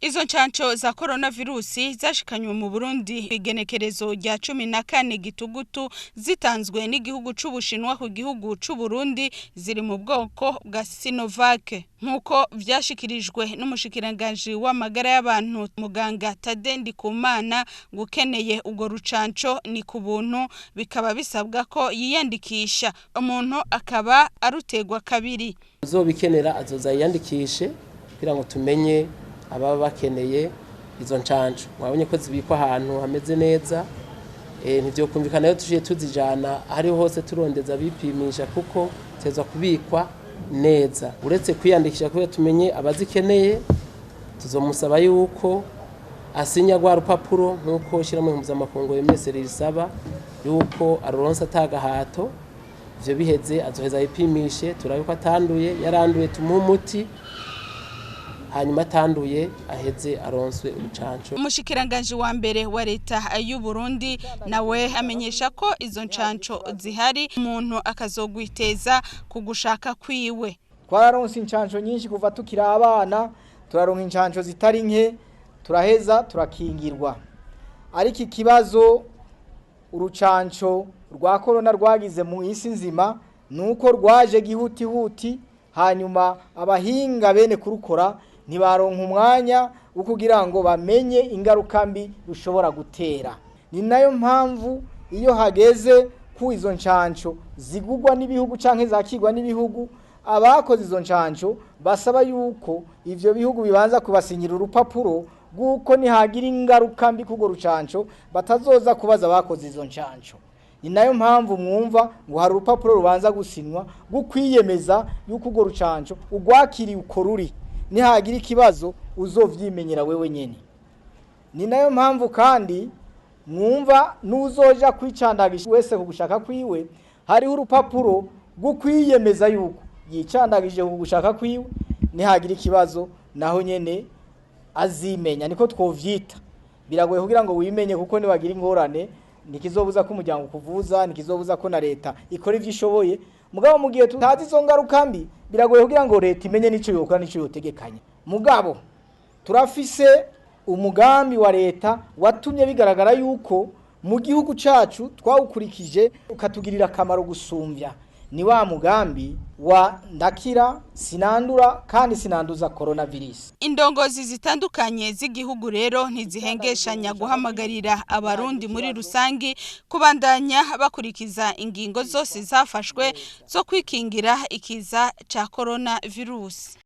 Izo ncanco za coronavirusi zashikanywe mu Burundi igenekerezo rya 14 gitugutu, zitanzwe n'igihugu c'Ubushinwa ku gihugu c'Uburundi, ziri mu bwoko bwa Sinovac, nk'uko vyashikirijwe n'umushikiranganji w'amagara y'abantu, muganga Tade Ndikumana. Gukeneye urwo rucanco ni ku buntu, bikaba bisabwa ko yiyandikisha, umuntu akaba arutegwa kabiri. Uzobikenera azoza yiyandikishe kugira ngo tumenye ababa bakeneye izo ncanco. Mwabonye ko zibikwa ahantu hameze neza. Ntivyokumvikana rero tuciye tuzijana ahariho hose turondeza bipimisha, kuko zitezwa kubikwa neza. Uretse kwiyandikisha kugira tumenye abazikeneye, tuzomusaba yuko asinya rwa rupapuro nk'uko ishyirahamwe mpuzamakungu OMS risaba yuko aruronsa atagahato. Ivyo biheze, azoheza yipimishe, turabe ko atanduye. Yaranduye, tumuhe umuti, hanyuma atanduye aheze aronswe urucanco. Umushikiranganji wa mbere wa leta y'u Burundi nawe amenyesha ko izo ncanco zihari, umuntu akazogwiteza ku gushaka kwiwe. Twararonse incanco nyinshi kuva tukiri abana, turaronka incanco zitari nke, turaheza turakingirwa. Ariko ikibazo urucanco rwa korona rwagize mu isi nzima nuko rwaje gihutihuti, hanyuma abahinga bene kurukora ntibaronka umwanya wo kugira ngo bamenye ingaruka mbi rushobora gutera. Ni nayo mpamvu iyo hageze ku izo ncanco zigugwa n'ibihugu canke zakigwa n'ibihugu, abakoze izo ncanco basaba yuko ivyo bihugu bibanza kubasinyira urupapuro rw'uko nihagira ingaruka mbi k'urwo rucanco batazoza kubaza abakoze izo ncanco. Ni nayo mpamvu mwumva ngo hari urupapuro rubanza gusinywa rwo yuko urwo rucanco urwakiriye uko ruri, nihagira ikibazo uzovyimenyera wewe nyene. Ni nayo mpamvu kandi mwumva n'uzoja kwicandagisha wese ku gushaka kwiwe, hariho urupapuro rwo kwiyemeza yuko yicandagije ku gushaka kwiwe, nihagira ikibazo naho nyene azimenya. Niko twovyita. Biragoye kugira ngo wimenye, kuko niwagira ingorane ntikizobuza ko umuryango kuvuza, ntikizobuza ko na leta ikora ivyo ishoboye. Mugabo mu gihe tutazi izo ngaruka mbi, biragoye kugira ngo leta imenye n'ico yokora n'ico yotegekanya. Mugabo turafise umugambi wa leta watumye bigaragara yuko mu gihugu cacu twawukurikije ukatugirira akamaro gusumvya. Ni wa mugambi wa "Ndakira, sinandura kandi sinanduza coronavirus". Indongozi zitandukanye z'igihugu rero ntizihengeshanya guhamagarira abarundi muri rusangi kubandanya bakurikiza ingingo zose zafashwe zo kwikingira ikiza ca coronavirus.